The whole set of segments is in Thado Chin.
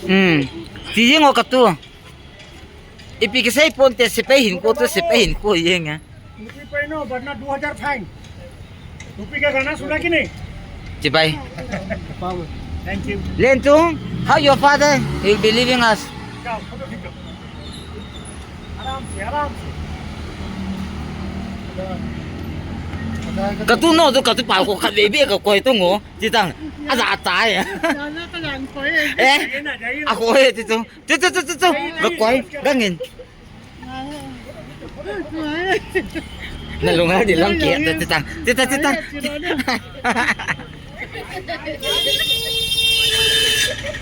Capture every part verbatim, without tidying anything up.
Hmm. Ti jing o katu. Ipi kisei ponte, sepai hin ko tu, sepai hin ko jing a. Rupi pehno, वरना दो हज़ार fine। रूपी का गाना सुना कि नहीं? Chibai. Thank you. Lentung, how your father? He will be leaving us. जाओ, फोटो खींचो। आराम से, आराम से। Katu no tu, katu pa ko khat be be ka koi tu ngo. Ti tang. Aja tai. जाना का लान कोई। Eh? जाइए ना, जाइए ना। A koi ti tu. Tu tu tu tu tu. Ka koi. Gangin. Na lunga di lang kia, tita, tita, tita.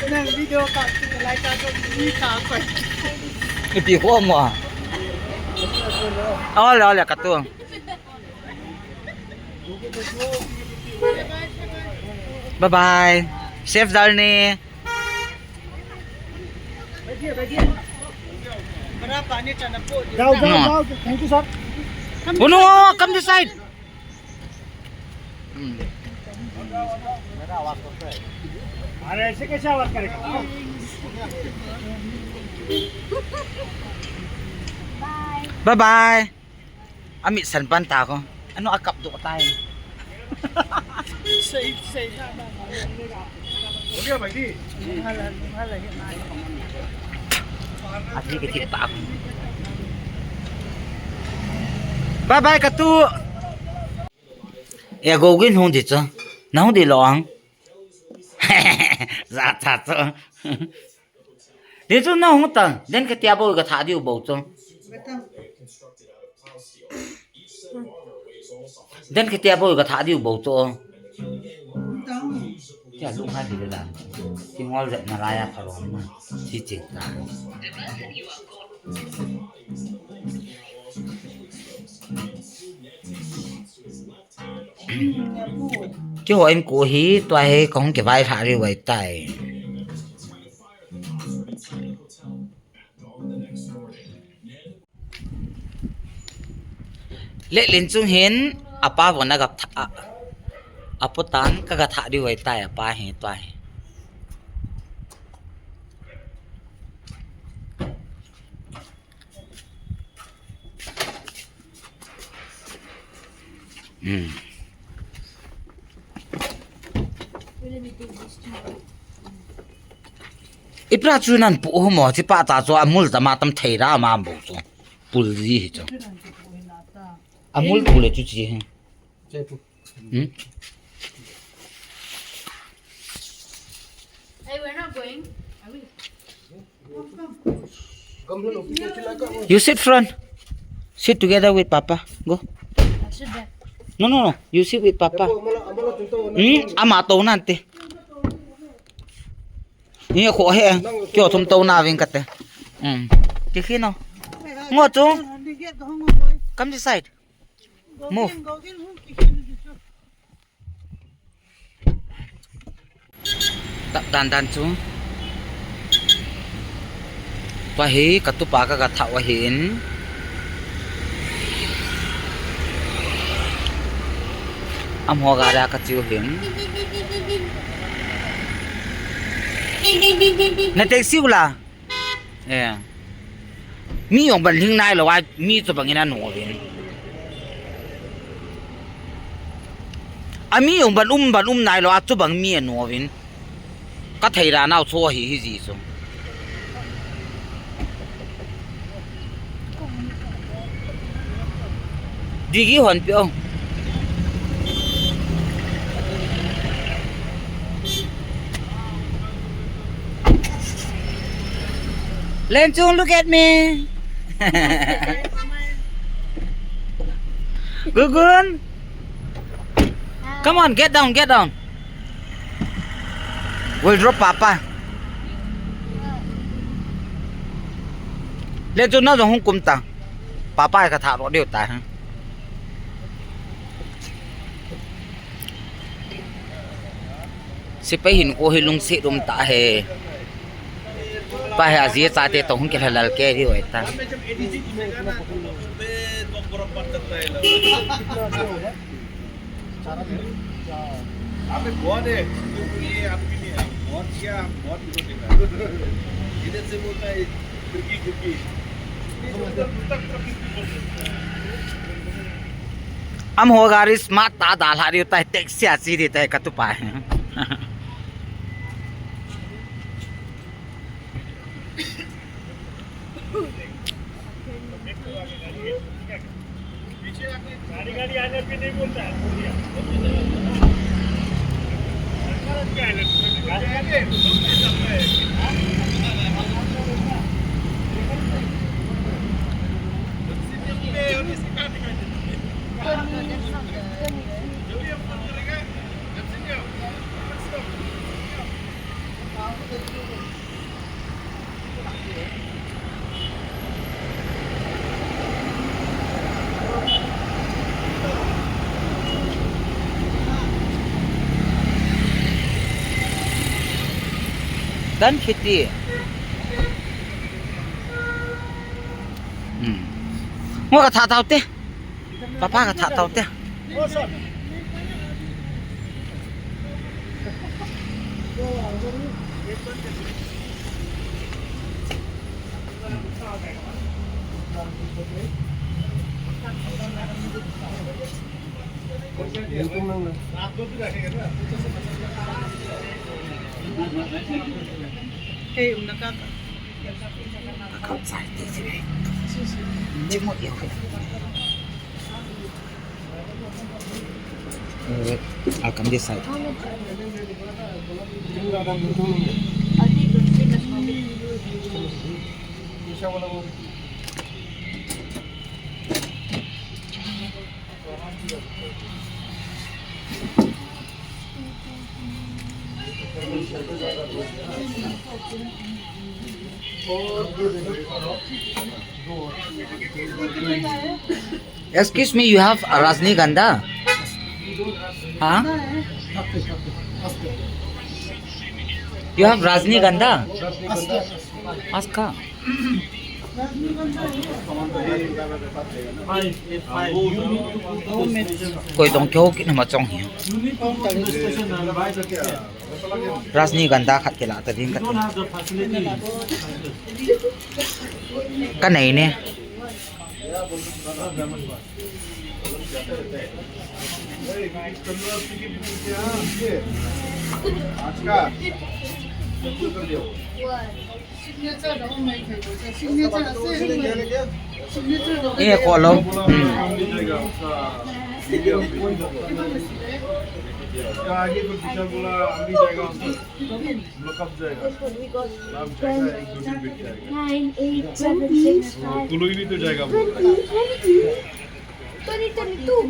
Nang video ka, like ka, ni ka ko. Ipi ko mo. Ole, ole, katu. Bye bye. Safe journey. जाओ, जाओ, जाओ। Thank you, sir। Oh no, come this side. Hmm. अरे, ऐसे कैसे आवाज करेगा? Bye bye. Amit san pan ta ko. Ano akap do tai. Sei, sei. Ati ke ti ta. Bye bye katu. E go gin hung di cho. Na hung di lo ang. Za ta cho. Ni chu na hung tang, den ka tia bo ka tha diu bo chu. Den ka tia bo ka tha diu bo chu. Tia lung ha di da. Ti ngol zet na la ya pha ro ma. Ti ching ta. Keiho in ko hi, tua hi kahung kivai lha riu vai tai. Le Lenchung hin, apa von aga tha, a, apo tan ka ga tha riu vai tai, apa hi, tua hi. Hmm. Ipra chu nan pu ho mo, chi pa ta chu amul ta ma tam thei ra ma bo chu. Pul ji hi chu. Amul pul le chu chi hi. Hmm? Hey, we're not going. Are we? You sit front. Sit together with Papa. Go. I sit there. No, no, no. You sit with Papa. Hmm? Ama to nante. Ni ko he. Kyo thum to na ving kate. Hmm. Kiki no. Ngo tu. Come this side. Move. Tah dan dan chu. Tua hi ka tupa ka ga thah u ahin. Amaho gari a ka che u ahin. Na taxi u la. Eh. Mi jong ban hing nai lou a, mi chubang in a nom uvin. A mi jong ban um, ban um nai lou a, chubang mi a nom uvin. Ka thei ra nau chu hi hi ji chu. Digi hon pio. Lenchung, look at me. Gugun. Come on, get down, get down. We'll drop Papa. Lenchung, nang jong hung kum ta. Papa ka thah ro diu ta. Sepai hin ko hi lungset um ta he. Pa he aji chate to hung kilhalal ke hi oi ta. आप एक बहुत है, ये आपकी नहीं है। बहुत किया, बहुत इधर देखा। इधर से बोलता है, खिड़की, खिड़की। इधर उधर घुसता, पूरा खिड़की खोल देता है। Amaho gari smart ta dalha diu tai, taxi a chi diu tai katupa. गाड़ी, गाड़ी आने पे नहीं बोलता है, बोल दिया। Dan khiti. Hmm. Ngo ka tha tau te. Papa ka tha tau te. Hey, um, nakaka. Ka kham sai te si. Jimo yo. Eh, I'll come this side. Excuse me, you have a Rajnigandha? Huh? You have Rajnigandha? Aska. Koi dong kyo ki na ma chong hi. Rajnigandha khat kila ta ding ka. Ka nei ne. Ye ko lo. Hmm. Nine, eight, seven, six, five, twenty, twenty-two.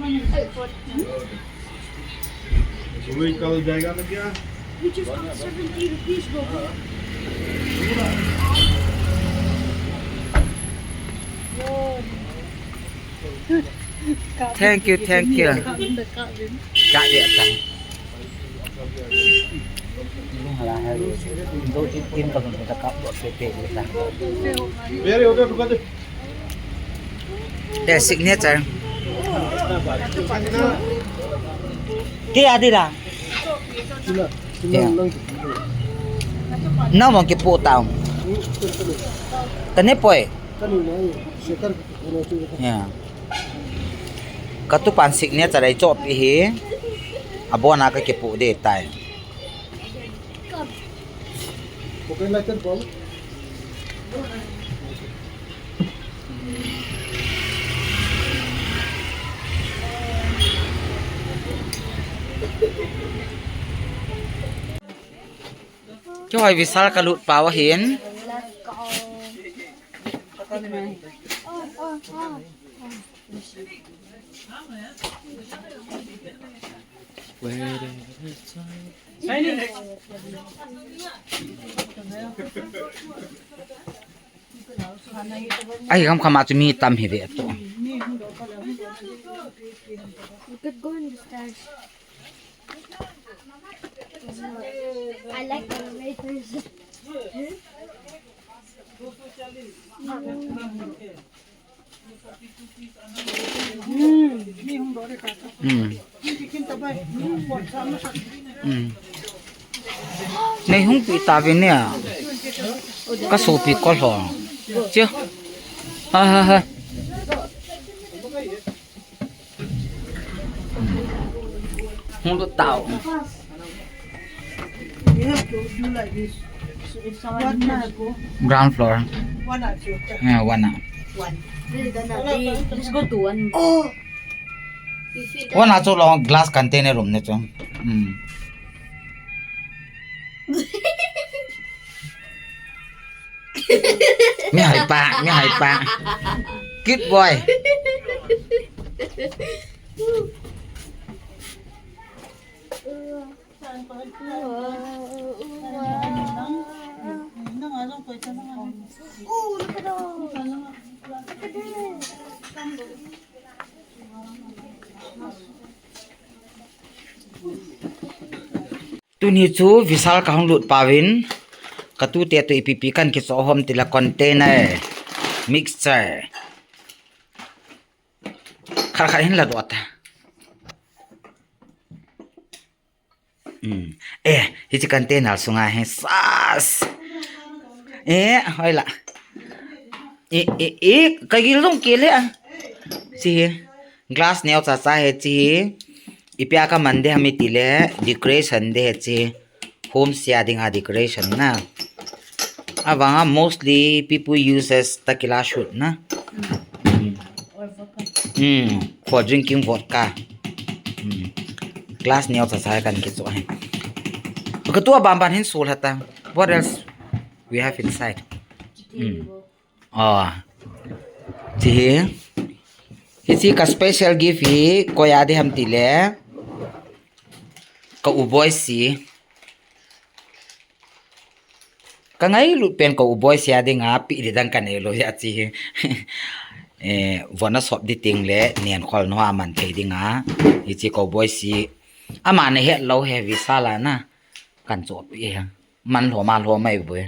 Which is seventy rupees, Babu. Thank you, thank you. Ka dia ta. Very okay, ruka de. The signature. Ke adira. Yeah. Namo ke potang. Kane poi. Yeah. Katupan signature ei chopi hi. Abona ka kipu de tai. Chu hoi Vishal ka lut pau ahin. Ai, kam kama chu mi tam hi ve to. You could go in the stairs. I like elevators. Hmm. Hmm. Hmm. Nei hung pi ta vin nia. Ka sopi ko lho. Chia. Ha ha ha. Hung lut tau. You have to do like this. So if someone One, uh, go, ground floor. One or two. Yeah, one. Uh. One. Let's go to one. Oh. One a chu long glass container room ne chu. Hmm. Mi hai pa, mi hai pa. Good boy. Tuni chu Vishal ka hung lut pauvin, ka tute tu ipi ipi kan kichoh hom tile container mixture. Khat khat hin la dot. Hmm. Eh, hichi container sunga hi sas. Eh, hoi la. Eh, eh, eh, ka gil lung ke le. Chi hi. Glass neo cha cha hi chi hi. Ipi a ka man de ham itile decoration de hi chi. Home sia dinga decoration na. Avanga mostly people uses tequila shoot na. Hmm. Hmm. For drinking vodka. Hmm. Glass neo cha cha kan kichoh hi. Ka tua ban ban hin sul hata. What else we have inside? Hmm. Oh. Chi hi. Hichi ka special gift hi koi a di ham tile. Ka u Boisi. Ka ngailut pen ka u Boisi a dinga pi di dang ka nei lou ya chi hi. Eh, vona sop di ting le nen khol no a man thei dinga. Hichi ka u Boisi. Ama ne het lou he Vishal a na. Kan choh pi he. Man lho ma lho mai boi.